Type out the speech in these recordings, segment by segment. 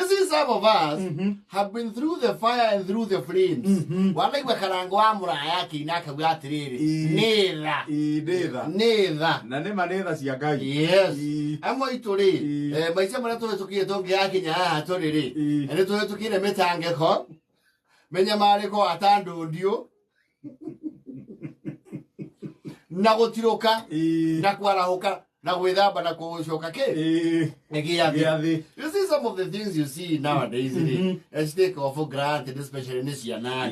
You see, some of us have been through the fire and through the flames. Wanaigua karango wa mũraya akĩina akauga atĩrĩrĩ, nĩ tha. Ii, nĩ tha. Nĩ tha. Na nĩ ma nĩ tha cia Ngai. Yes. Amwe aitũ rĩ, maica marĩa tũhĩtũkire tũngĩgakinya haha tũrĩ rĩ, nĩ tũhĩtũkire mĩtangĩko, mĩnyamarĩko atandũndiũ, na gũtirũka, na kwarahũka, na gwĩthamba na gũcoka kĩ? Nĩ gĩathĩ. Gĩathĩ. You see some of the things you see nowadays, mm take off for granted, especially in ciana.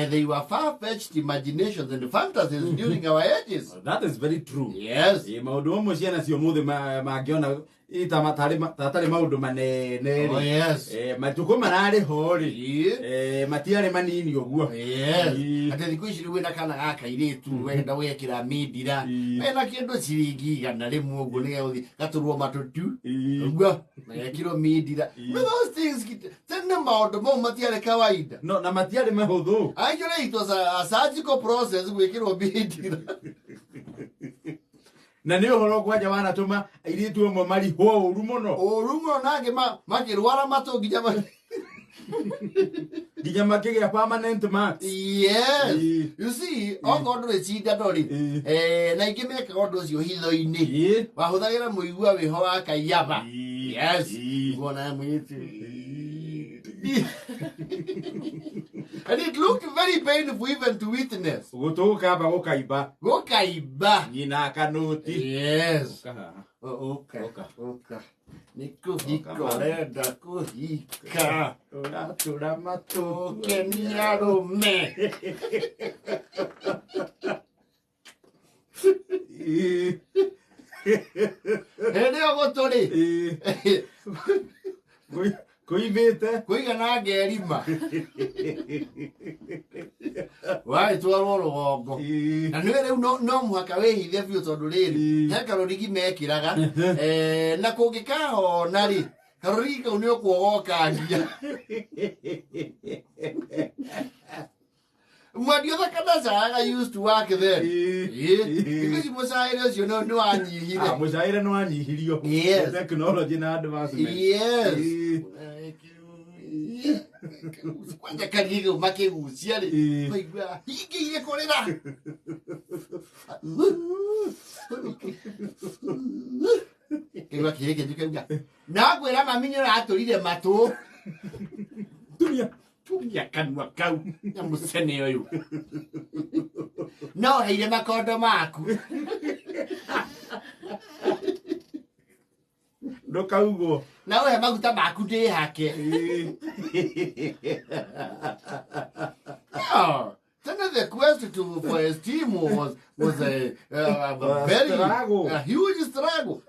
They were far-fetched imaginations and fantasies during our ages. That is very true. Yes. Ĩ, maũndũ mamwe ciana cia ũmũthĩ mangĩona ĩ, ta tarĩ maũndũ manene Oh, rĩ. yes. Matukũ mararĩ ho rĩ, matiarĩ manini ũguo. Yes. Atĩ thikũ ici rĩu wĩna kana ga kairĩtu wenda gwekĩra mindira, wĩna kĩndũ ciringi 100 ũguo nĩgegũthiĩ gatũrwo matũtu ũguo na gekĩrwo mindira. But those things, tene maũndũ mau matiarĩ kawaida. No, na matiarĩ mahũthũ. Actually, it was a surgical process gwĩkĩrwo mindira. Na nĩ ũhoro kwanja wanatũma airĩtu amwe marihwo ũru mũno. Ũru mũno, na angĩ makĩrwara matũ nginya nginya makĩgĩa permanent marks. Yes. You see, okorwo ndũrĩ cindano rĩ, na ingĩ mekaga ũndũ ũcio hitho-inĩ. Wahũthagĩra mũigua wĩho wa kaiyaba. Yes. Ngona mũirĩtu. And it looked very painful even to witness. Gũtũ gũkamba gũkaimba. Gũkaimba. Nyina akanũti. Yes. Ũka haha. Ũka. Ũka. Ũka. Nĩ kũhika ũrenda kũhika. Ũratũra matũ. Ũkenia arũme. Hĩndĩ ĩyo gũtũ rĩ, Kũimbĩte. Kũigana ngerima. Wagĩtwarwo rũgongo. Na nĩ rĩu no mũhaka wĩhithe biũ tondũ rĩrĩ, he karũrigi mekĩraga, na kũngĩkahona rĩ, karũrigi kau nĩ ũkuogokangia. Mwendia thaka ndacayaga used to work then. Thikũ ici mũcaĩre ũcio nĩ wanyihire. Ah, mũcaĩre nĩ wanyihirio. Yes. Technology na advancement. Yes. Kwanja karigi kau makĩgucia rĩ, maigua hingĩire kũrĩra. Kĩigua kĩrĩ kĩnju kĩuga na ngwĩra mami nĩ ũratũrire matũ. Tumia. Tumia kanua kau na mũcene ũyũ. No heire makondo maku. Ndũkaugwo. Na ũhe maguta maku ndĩhake. Yeah. Tene the quest to for esteem was a very struggle. A huge struggle.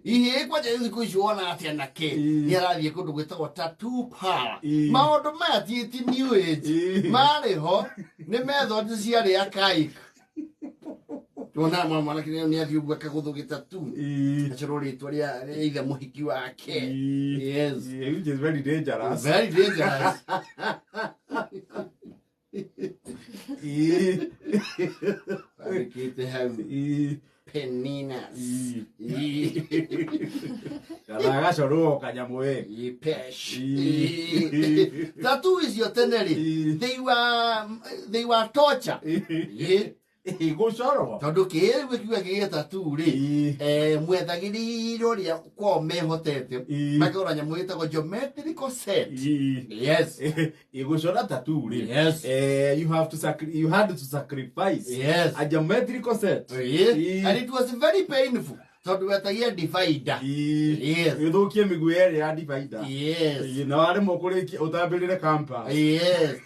Ihĩ kwanja thikũ ici wona atĩ anake nĩ arathiĩ kũndũ gwĩtagwo tattoo parlor. Maũndũ maya ti new age. Marĩ ho nĩ method ciarĩ archaic. Wona mwanake nĩ athiĩ ũguo akagũthwo gĩtatu. Acorwo rĩtwa rĩa ithe mũhiki wake. Yes. Which is very dangerous. Very dangerous. Andĩkĩte hau. Peninas. Kana agacorwo kanyamũ we. Pesh. Tattoo icio tene rĩ, they were torture. Gũcorwo. Tondũ kĩrĩ gĩkiuga kĩgĩa tattoo rĩ, mwethagĩrĩirwo ũrĩa kwao mehotete, makĩgũra nyamũ ĩtagwo geometrical set. Yes. Gũcora tattoo rĩ. Yes. You had to sacrifice. Yes. A geometrical set. And it was very painful tondũ wetagia divider. Yes. Gĩthũkie mĩguu yerĩ ya divider. Yes. Na waremwo kũrĩkia ũtambĩrĩre campus. Yes.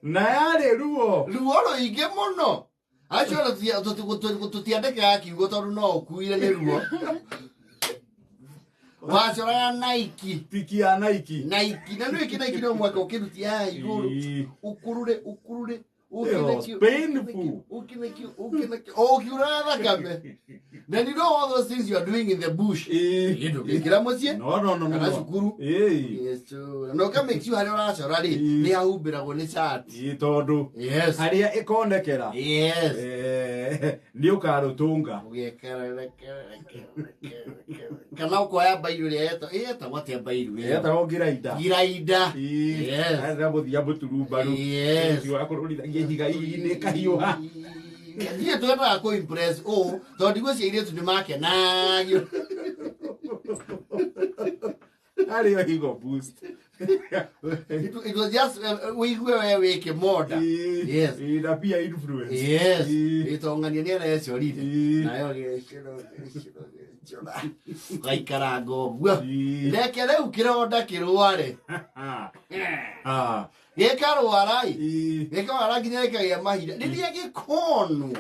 Na yarĩ ruo. Ruo rũingĩ mũno. Acio tũtiandĩkaga kiugo tondũ no ũkuire nĩ ruo. Wacoraga Nike. Tiki ya Nike. Nike. Na nĩ Nike no mwaka ũkĩrutia haha igũrũ. Ũkurure ũkurure. It was painful. Ũkiuraga thakame. Then you know all those things you are doing in the bush. Ndũngĩkĩra mũciĩ. No. Kana No. cukuru. Yes, na ũka make sure harĩa ũracora rĩ, nĩ hahumbĩragwo nĩ cati. Tondũ Yes. harĩa ĩkonekera Yes. nĩ ũkarũtũnga. Kana ũkoya mbairu ĩrĩa ĩtagwo atĩa mbairu ĩyo? Yetagwo ngiraida. Giraida. Ĩĩ. Yes. Arenda gũthia mũturumbaru. Yes. Ũcio wa kũrũrithagia ihiga ii-inĩ ĩkahiũha. Ithuĩ twendaga kũ impress ũũ tondũ ndigwĩciria airĩtu nĩ makenagio. Arĩ o higo boost. It was just wĩigue we wĩ kĩmonda. Ĩĩ. Yes. Ĩĩ, na peer influence. Yes. Ĩĩ. Ĩtongania nĩ arecorire. Ĩĩ. Nayo gĩcũra gĩcũra gĩcũra. Gaikaranga ũguo. Ĩĩ. Reke rĩu kĩronda kĩrware. Ah. Gĩkarwara ĩ. Ĩĩ. Gĩkarwara nginya gĩkagĩa mahinda. Rĩrĩa gĩkonwo.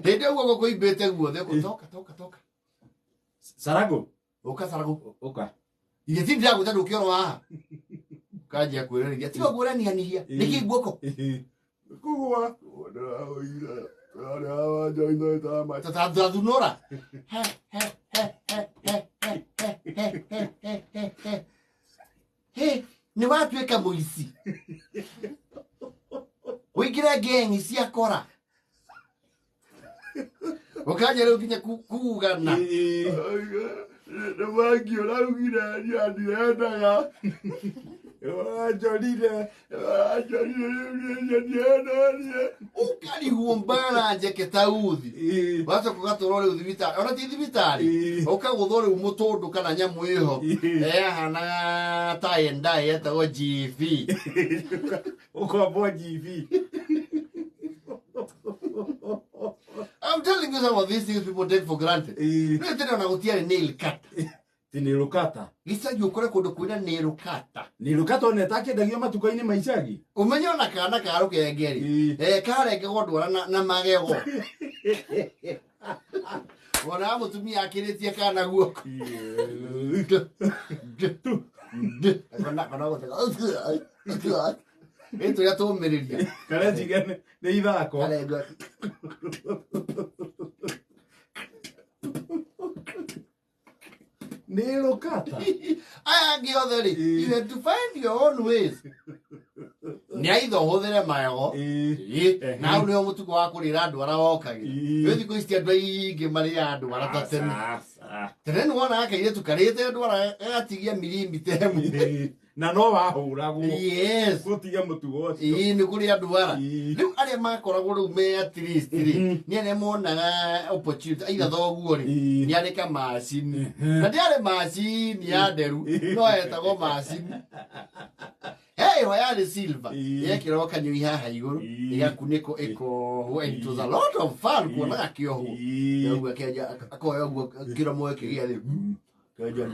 Hĩndĩ ĩyo guoko kũimbĩte guothe ũguo, toka toka toka. Sarago. Ũka Sarago. Ũka. Ithe ti ndĩragwĩta ndũkĩoro haha. Kanjia kwĩrorithia. Tiga guoranihania. Nĩkĩ guoko? Ĩĩ. Kũgũa. Tatathunũra. He he he he he he he he he he he. He, nĩ watuĩka mũici. Ũingĩre ngengi cia kora. Ũkanja rĩu nginya kugana. Ĩĩ. Nĩ wangi ũraugire ndiendaga. Wanjorire. Wanjorire rĩu ndiendaga. Ũkarigwo mbara njeke ta uthi. Ĩĩ. Wacoka ũgatwarwo rĩu thibitarĩ ona ti thibitarĩ Ĩĩ. ũkagũthwo rĩu mũtũndũ kana nyamũ ĩho Ĩĩ. yahanaga ta yetagwo GV. Ũkombwo GV. I'm telling you some of these things people take for granted. Ĩĩ. Rĩu tene ona gũtiarĩ nail cutter. Ti nĩ rũkata. Gĩcagi ũkore kũndũ kwĩna nail cutter. Nĩ rũkata ona ĩtakĩendagio matuka-inĩ ma icagi. Ũmenye ona kana ka rũkenge rĩ Ĩĩ. karengagwo ndwara na magego. Wonaga mũtumia akĩrĩtie kana guoko. Ĩ tũrĩa tũmĩrĩria. Karenjiga nĩ ithako. Karengwa. Nĩ rũkata. Aya angĩ othe rĩ, Ĩĩ. you have to find your own ways. Nĩ aitha ũhũthĩre magego. Ĩĩ. Ĩĩ, na hau nĩho mũtugo wa kũrĩra ndwara wokagĩra. Ĩĩ. Rĩu thikũ ici ti andũ aingĩ marĩaga ndwara ta tene. Aca. Tene nĩ wonaga kairĩtu karĩte ndwara gagatigia mirimita ĩmwe. Ĩĩ. Na no wahũragwo. Yes. Gũtiga mũtugo ũcio. Ĩĩ, nĩ kũrĩa ndwara. Ĩĩ. Rĩu arĩa makoragwo rĩu me at least rĩ, Mhm. nĩ arĩa monaga opportunity aitha thoguo rĩ, Ĩĩ. nĩ arĩ kamacini. Na ndĩarĩ macini ya nderu, no yetagwo macini. He ĩho yarĩ silver, Ĩĩ. yekĩragwo kanyũi haha igũrũ, Ĩĩ. ĩgakunĩkwo ĩkohwo, and it was a lot of fun kuona gakĩohwo. Ĩĩ. Ũguo akenja, akoya ũguo kĩromo gĩkĩgĩa thĩ. Kenja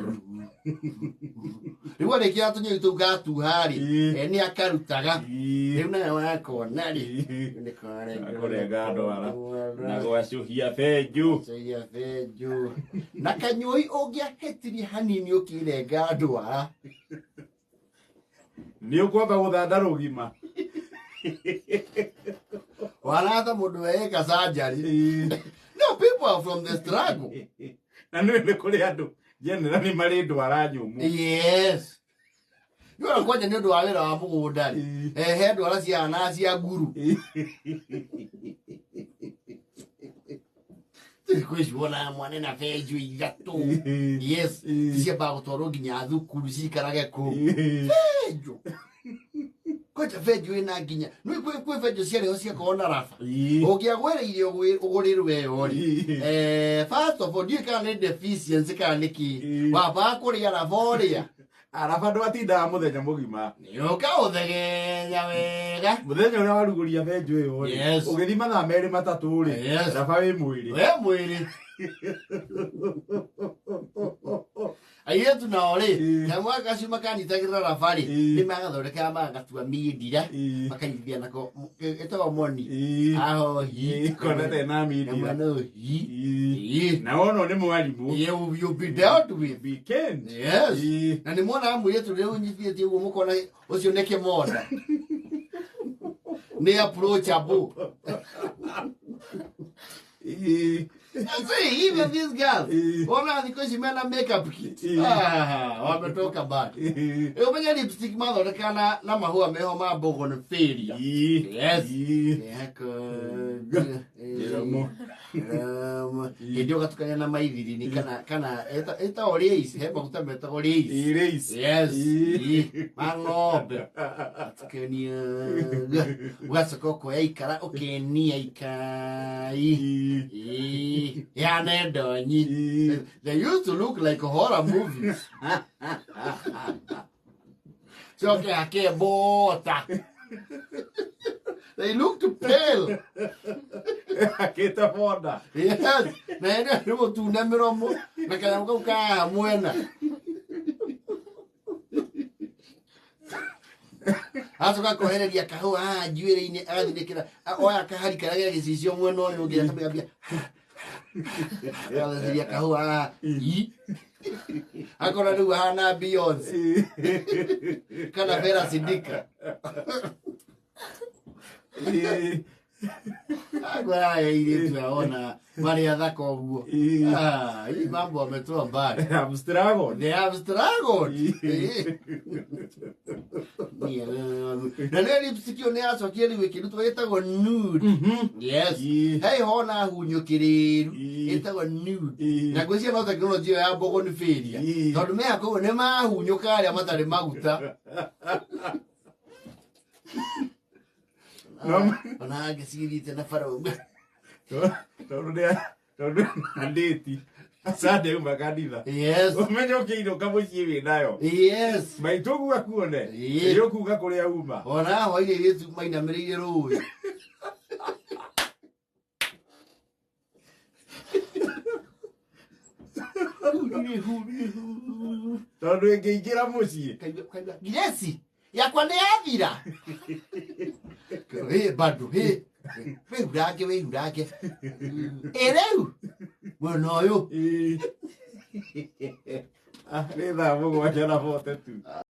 rĩu arĩkia tũnyũi tũu gatuha rĩ, Ĩĩ. nĩ akarutaga. Ĩĩ. Rĩu nayo wakona rĩ, Ĩĩ. nĩ karenga Kũrenga ndwara. Na gwacũhia benjũ. Gwacũhia benjũ. Na kanyũi ũngĩahĩtirie hanini ũkĩrenga ndwara. Nĩ ũkwamba gũthanda rũgima. Warata mũndũ weeka surgery. Ĩĩ. No, people are from the struggle. Na nĩ nĩ kũrĩ andũ generally nĩ marĩ ndwara nyũmũ. Yes. Nĩ kwanja nĩ ũndũ wa wĩra wa mũgũnda rĩ. Ĩĩ. He ndwara ciana cia nguru. Thikũ ici wonaga mwana na benjũ ithatũ. Yes. Ĩĩ. Ciambaga gũtwarwo nginya thukuru ciikarage kũu. Ĩĩ. Benjũ. Kwanja benjũ ĩna nginya. Nĩ kwĩ benjũ ciarĩ ho ciakorwo na raba. Ĩĩ. Ũngĩagwĩrĩire ũgũrĩrwo ĩyo rĩ. Ĩĩ. First of all, ndiũĩ kana nĩ deficiency kana nĩ kĩ. Ĩĩ. Wambaga kũrĩa raba ũrĩa. Araba ndwatindaga mũthenya mũgima. Nĩ ũkaũthegenya wega. Mũthenya ũrĩa warugũria benjũ ĩyo rĩ. Yes. Ũgĩthiĩ mathaa merĩ matatũ rĩ. Yes. Raba wĩ mwĩrĩ. We mwĩrĩ. Airĩtu nao rĩ, Ĩĩ. kamwe kacio makanyitagĩrĩra raba rĩ, Ĩĩ. nĩ magathondekaga magatua mindira, Ĩĩ. makanyitithia nako, ĩtagwo moni. Ĩĩ. Ahohi. Ĩĩ, kona tena Na mindira. mwana ũhi. Ĩĩ. Ĩĩ. Na wono nĩ mwarimũ. You be dealt with. Weekend. Yes. Ĩĩ. Na nĩ mwonaga mũirĩtu rĩu ũnyitithĩtie ũguo mũkona ũcio nĩ kĩmonda. Nĩ approachable. Ĩĩ. See, even these girls, Ĩĩ. ona thikũ ici mena makeup kit. Ĩĩ. Ah, wametoka mbali. Ĩĩ. Ũmenye lipstick mathondekaga na mahũa meho ma bougainvillea. Ĩĩ. Yes. Ĩĩ. Kĩromo. Hĩndĩ ĩyo ũgatukania na maithirini kana ĩtagwo rĩis, he maguta metagwo rĩis. Ĩ, rĩis. Yes. Ĩ. Ĩ, ma ng'ombe atukania, ũgacoka ũkoya ikara ũkenia ikai. Ĩ. Ĩ, ya nendonyi. Ĩ. They used to look like horror movies. Coke hake bota. They looked pale. Akĩte bonda. Yes. Na ĩrĩa nĩ mũtune mĩromo na kanyamũ kau kahaha mwena. Acoka akohereria kahũa haha njuĩrĩ-inĩ agathinĩkĩra oya kahari karĩa ge gĩcicio mwena ũyũ ũngĩ akamĩgambia agatheria kahũa haha. Ii. Akona rĩu ahana Beyonce kana Vera Sidika. Ĩ. Agora airĩtu aona marĩ athaka ũguo. Ĩ. Ah, hii mambo ametoa mbali. I'm struggled. They have struggled. Na nä lipstick ĩyo nä yacokire rĩu ĩkĩrutwo ĩtagwo nude. Yes. Ĩ. He hona hunyũkĩrĩru Ĩ. ĩtagwo nude. Ĩ. Na ngwĩciria no tekinoronjĩ ĩyo ya bougainvillea. Ĩ. Tondũ me hakuhĩ nĩ mahunyũka arĩa matarĩ maguta. No. Ona angĩcirite na bara ũguo. Tondũ nĩ tondũ na ndĩti Sunday uma kanitha. Yes. Ũmenye ũkĩinũka mũciĩ wĩ nayo. Yes. Maitũ guo akuone. Ĩ. Nĩ ũkuga kũrĩa uma. Ona hwaire airĩtu mainamĩrĩire rũĩ. Tondũ ĩngĩingĩra mũciĩ. Kaigua giresi yakwa nĩ yathira. Hĩ bado hĩ wĩhurange wĩhurange. Ĩ rĩu mwena ũyũ. Ĩ. Ah, nĩ thaa 7:42.